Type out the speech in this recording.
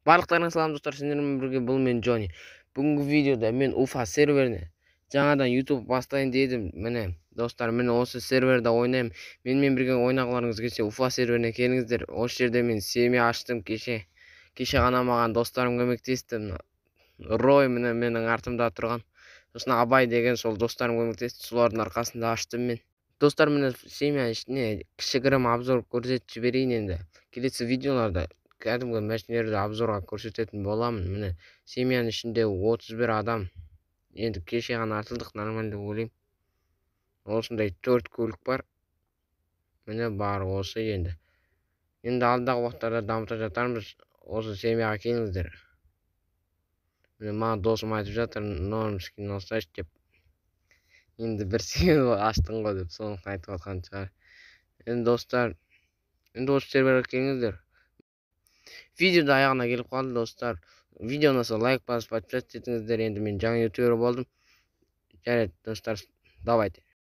Барлықтарыңа салам, достар! Сендермен бірге бұл мен, Джонни. Бүгінгі видеода мен Уфа серверіне жаңадан YouTube бастайын дедім. Міне, достар, міне, осы серверде ойнаймын. Менімен бірге ойнағыларыңыз келсе, Уфа серверіне келіңіздер. Осы жерде мен семья аштым кеше. Кеше ғана маған достарым көмектесті. Мына Рой, міне, менің артымда тұрған, сосын Абай деген сол достарым көмектесті. Солардың арқасында аштым мен, достар. Міне, семья ішіне кішігірім обзор көрсетіп жіберейін. Енді келесі видеоларда кәдімгі мәшинелерді обзорға көрсететін боламын. Міне, семьяның ішінде 31 адам. Енді кеше ғана ашылдық, нормально деп ойлаймын. Осындай төрт көлік бар, міне, бар осы. Енді алдағы уақыттарда дамыта жатармыз. Осы семьяға келіңіздер. Міне, маған досым айтып жатыр, норм скин алсайшы деп. Енді бір сен аштың ғой деп, сондықтан айтып жатқан шығар. Енді, достар, енді осы серверге келіңіздер. Видео да аяғына келіп қалды, достар. Видео ұнаса, лайк басып, подписаться етіңіздер. Енді мен жаңа ютубер болдым. Жарайды, достар, давайте.